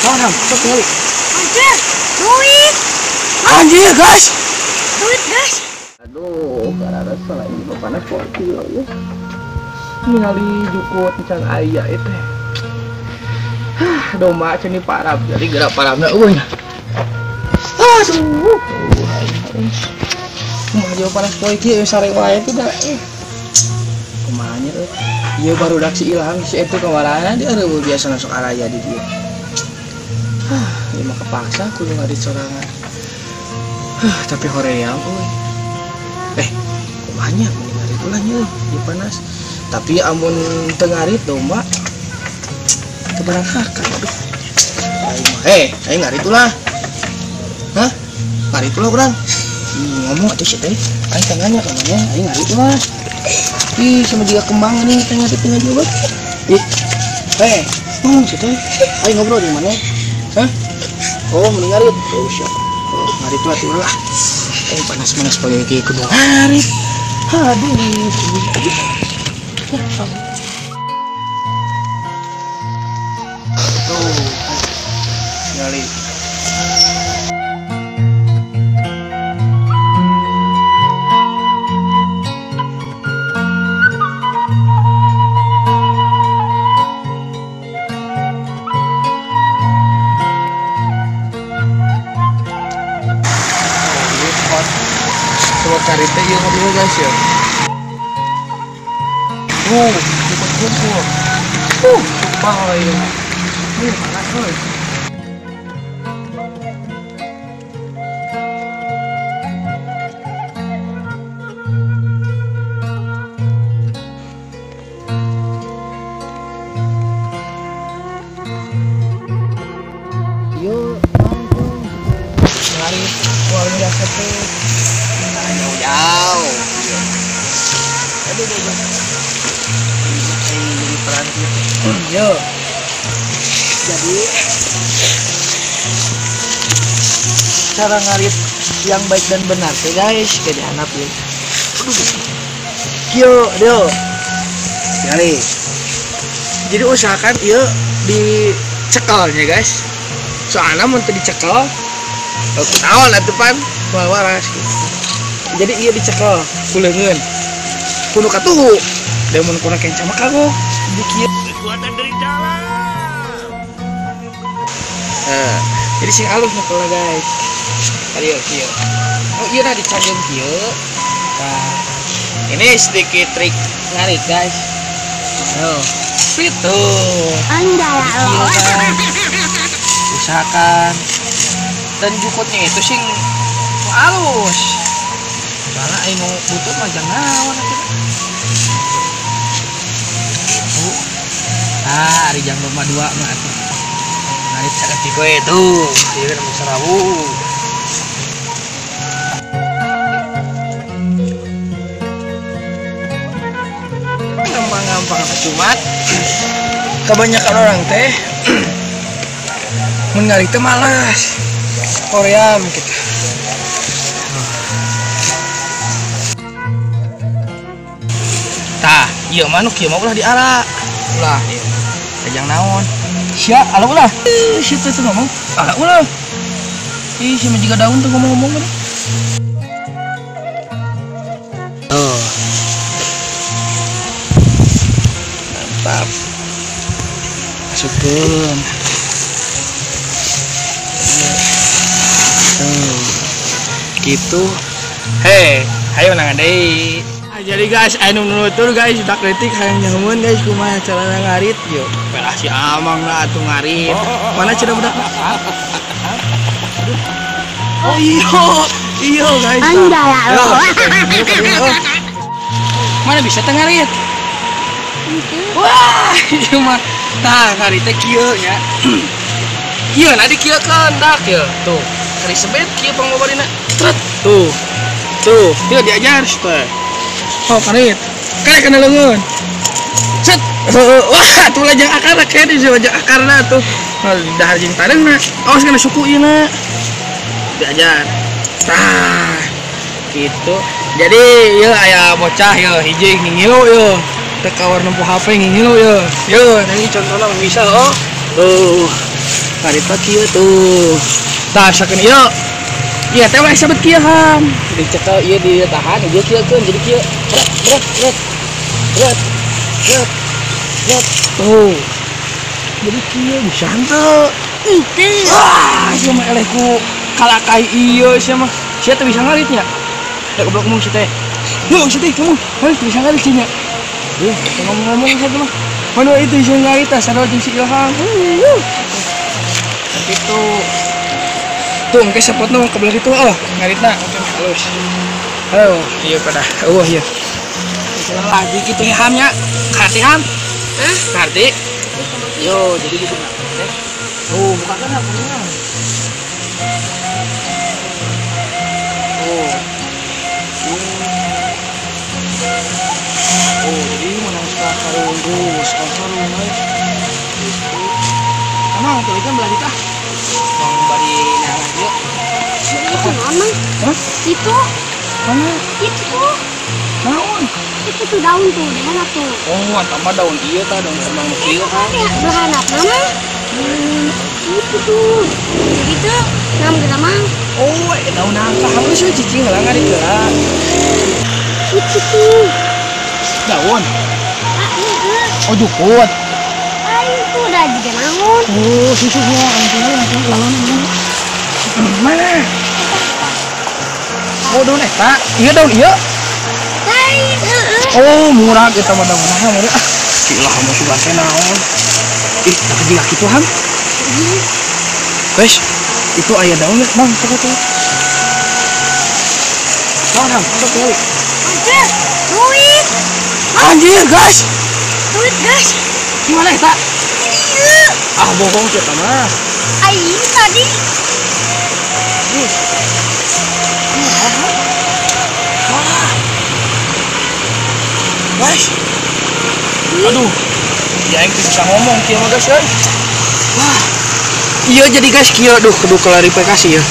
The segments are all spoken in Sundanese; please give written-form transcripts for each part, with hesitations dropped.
Naon, sok tinggali. Anjir, duit. Anjir, guys. Duit, guys. Aduh, kararasa lagi panas poe ya. Ningali jukut encan aya ieu teh. Hah, domba cenah parab. Jadi gerak parabna eueuh. Aduh, kumaha jauh panas poe kieu sare wae teh da. Kumaha nya euy. Ieu barudak si Ilham si eta kamarana dia eueuh biasa sok araya di dieu. Hah, ieu mah kepaksa kudu ngarit sorangan. Hah, tapi hoream euy. Kumaha nya mending ngarit ulah nya euy, ieu panas. Tapi amun teu ngarit domba teu barang hakan aduh. Aing mah aing ngarit ulah. Hah? Ngarit ulah urang. Ngomong atuh si teh. Aing tanya ka maneh, aing ngarit ulah. Ih, sama juga kembang nih tengah tengah juga. Ih. Ngomong si teh. Aing ngobrol di mana? Hah? Oh, mending ngarit. Oh, siap. Oh, ngarit ulah tuh lah. Aing panas-panas pakai kieu kudu ngarit. Aduh. Tuh. Nyali. Coba karite ieu dulu guys ya. Kumpul. Sumpah ieu. Ini panas euy. Yo, mangkung. Ngarit kual biasa teh. Jauh-jauh. Aduh, aduh. Jadi peran gitu. Yo. Jadi cara ngarit yang baik dan benar teh guys, kayak dihanap ya. Aduh. Kieu, dio. Jadi. Jadi usahakan ieu dicekelnya guys. Soalnya mun teu dicekel, kunaon atuh pan moal waras gitu. Jadi ieu dicekel ku leungeun. Kudu katuhu. Da mun kuna kenca mah kagok. Jadi kieu kekuatan dari dalam. Nah, jadi sing alus nyekelna guys. Tadi kieu. Oh ieu nah dicanggeng kieu. Nah, ini sedikit trik ngarit guys. Tuh, itu. Anjay. Usahakan dan jukutnya itu sing halus. Soalnya aing mau butut mah jangan naon atuh. Tuh. Ah, ari jang domba dua mah atuh. Ngarit saeutik we tuh. Ieu nu sarawu. Gampang-gampang cuman kebanyakan orang teh mun ngarit teh malas. Koream gitu. Tah, ieu mah nu kieu mah ulah diara. Ulah ieu. Jang naon? Sia, ala ulah. Ih, situ tuh ngomong. Ala ulah. Ih, si mah jiga daun tuh ngomong-ngomong kan. Tuh. Mantap. Masukkeun. Tuh. Gitu. Hei, ayo nang deui. Jadi guys, anu nutur guys, dak letik hayang nyamun guys kumaha carana ngarit yo. Pelah si Amang lah atuh ngarit. Mana cenah budak? Oh iyo, iyo guys. Mana bisa teh ngarit? Wah, ieu mah tah ngarit teh kieu nya. Ieu na dikieukeun dak ieu. Tuh, kari sebet kieu pangobarina. Tret. Tuh. Tuh, ieu diajar teh. Oh, karit. Kayak kena leungeun. Set. Wah, tuh lajang akarna kayak di lajang akarna tuh. Dahar jeung tareungna. Awas kana suku ieu na. Diajar. Tah. Gitu. Jadi ieu aya bocah ieu hiji ngingilu ieu. Teu kawar nempo HP ngingilu ieu. Ieu, ini contohna bisa oh. Tuh. Ngarit mah kieu tuh. Tah sakeun ieu. Ieu teh we sabet kieu ham. Dicekel ieu ditahan ieu kieukeun jadi kieu. Bret bret bret. Bret. Bret. Bret. Tuh. Jadi kieu bisa henteu. Henteu. Wah, sia mah eleh ku kalakai ieu sia mah. Sia teh bisa ngaritnya. Ya goblok ngomong si teh. Ngomong si teh, ngomong. Heuh, bisa ngarit sia nya. Ngomong-ngomong sia mah. Mana itu bisa ngarit tah sarua jeung si Ilham. Gitu. Tuh engke sepotna ke belah ditu oh, ngaritna engke halus. Oh, iya pada. Oh iya. Lagi kitu Ham nya. Karti Ham. Hah? Karti. Yo, jadi gitu nah. Tuh, bukakan hapunya. Oh. Oh, jadi menang sekarang tuh, sekarang guys. Emang tuh ikan belah ditah. Bang bari ngarah ieu. Itu naon? Hah? Itu. Mana? Itu tuh. Naon? Itu tuh daun tuh, di mana tuh? Oh, eta mah daun ieu tah, daun kembang kieu kan. Belah mana? Itu tuh. Jadi tuh nam geramang. Oh, daun nangka halus we cicing heula ngarit heula. Itu tuh. Daun. Ah, iya. Oh, jukut. Ah, itu udah juga naon. Oh, susu gua langsung lawan. Mana? Oh, daun eta. Iya daun ieu. Lain, heeh. Oh, murah eta mah daun nah, murah. Ah, cilah mah sugan teh naon. Ih, tapi dia kitu ham. Guys, itu aya daun ya, Bang, coba coba. Naon ham, coba kali. Anjir, duit. Anjir, guys. Duit, guys. Gimana eta? Iya. Ah, bohong kita mah. Ah, ini tadi. Wah. Guys. Aduh. Ya yang bisa ngomong kieu mah guys, euy. Wah. Iya jadi guys kieu duh kudu klarifikasi ya.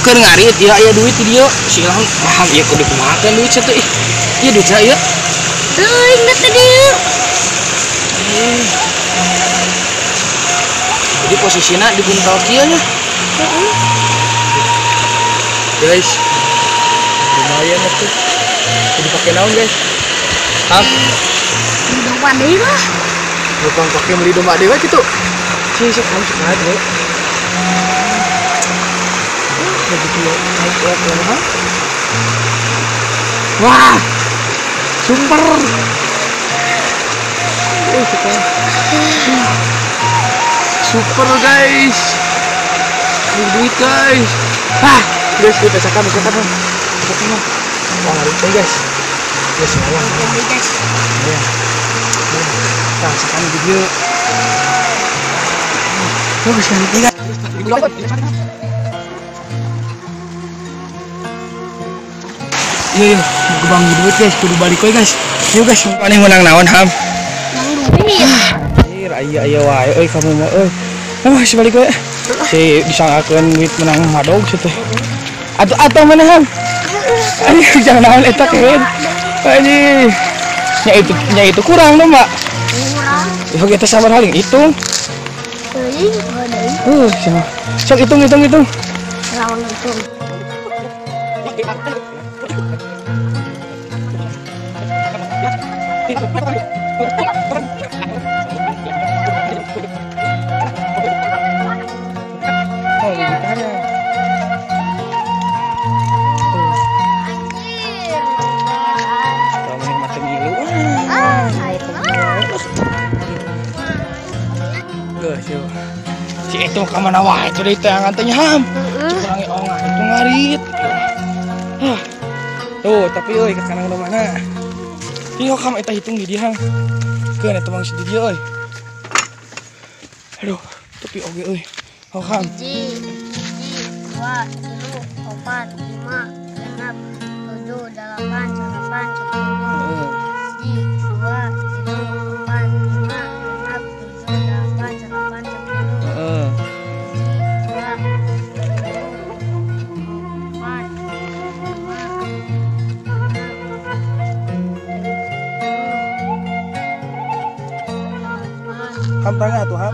Keur ngarit ieu aya duit di dieu. Si Ilham paham ieu kudu kumaha duit satu ih. Ieu duit ieu. Teuing da tadi. Jadi posisinya dibuntal kieu nya. Heeh. Guys. Lumayan atuh. Kudu pake naon guys? Hah? Beli domba deui lah. Bukan pakai beli domba deui gitu. Sih sok kamu suka aja. Begitu naik ke Wah, super. Oh, suka. Super guys. Ini duit guys. Ah, guys kita sakan, sakan. Sakan. Wah, ngarit guys. Guys, lumayan. Guys. Ya. Nah, sekarang video. Bagus kan? Iya, iya, gebang duit guys, kudu balik we guys. Yuk guys, mana menang naon ham? Menang duit. Anjir, aya aya wae euy kamu mah euy. Nah, si balik we. Si disangkakeun duit menang madog situ. Atau mana ham? Anjir, jangan naon eta keren. Anjir. Nya itu kurang dong, Mbak. Kurang. Ya kita sabar haling hitung. Teuing, deui. Sok hitung hitung hitung. Lawan hitung. Oh, gitarnya. Anjir. Kalau menikmati ngilu. Ah, air Geus yo. Si itu ka mana wae itu deui teh ngantenya ham. Cukurangi onga itu ngarit. Hah. Tuh, tapi euy ke kanan mana? Iya, kamu eta hitung di dia hang. Keun eta mah di dia euy. Aduh, tapi oge euy. Oh, ham. 1, 2, 3, 4, 5, 6, 7, 8, 9, 10. 1, 2, 3, 4, 5, 6, 7, 8, 9, 10. Heeh. 1, 2, 3, 4, 5, 6, Ham tangga tuh ham.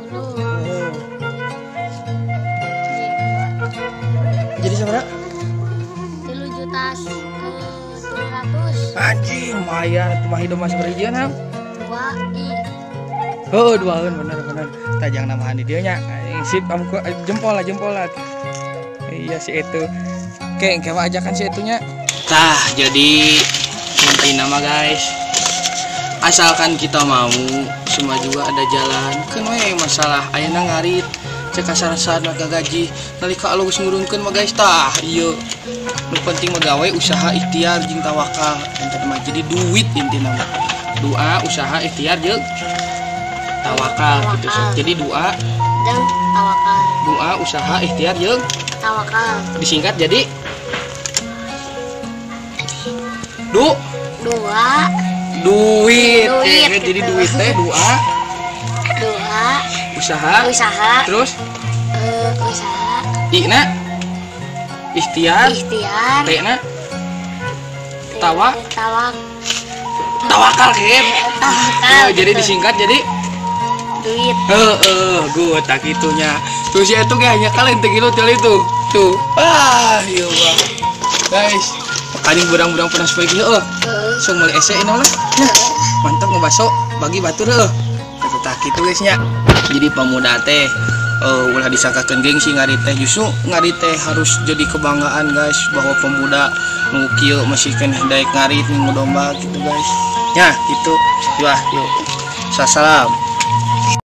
10. Lumayan atuh mahi domba sabaraha hijieun, Ham? 2 i. Heuh, duaeun bener. Tajang nambahan di dieu nya. Sip, kamu jempol lah, jempol lah. Iya si itu. Oke, engke mah ajakan si itunya. Tah, jadi inti nama guys. Asalkan kita mau, semua juga ada jalan. Keun we masalah ayeuna ngarit. Cek kasarasan mah gaji. Nalika alus ngurungkeun mah guys tah, ieu. Nu penting mah gawe usaha ikhtiar jeung tawakal. Ente mah jadi duit intina mah. Doa, usaha, ikhtiar jeung tawakal gitu. Jadi doa dan tawakal. Doa, usaha, ikhtiar jeung tawakal. Disingkat jadi dua duit. Duit gitu. Jadi duit teh doa, doa, usaha, usaha, terus usaha, i-na ikhtiar, ikhtiar, t-na tawak, tawakal kan. Tawakal. Oh, jadi gitu. Disingkat jadi duit. Heeh, gue tak itunya. Terus ya itu kayaknya kalian tegilu itu. Tuh. Ah, iya wah. Guys, makanya burang-burang pernah supaya gini heuh. Langsung meuli ese ini lah. Ya, mantap ngebaso bagi batur heuh. Tak gitu guys nya. Jadi pemuda teh ulah disangkakeun gengsi ngarit teh, justru ngarit teh harus jadi kebanggaan guys bahwa pemuda nu kieu masih keneh daek ngarit ngingu domba gitu guys. Ya, gitu. Wah, yuk. Salam.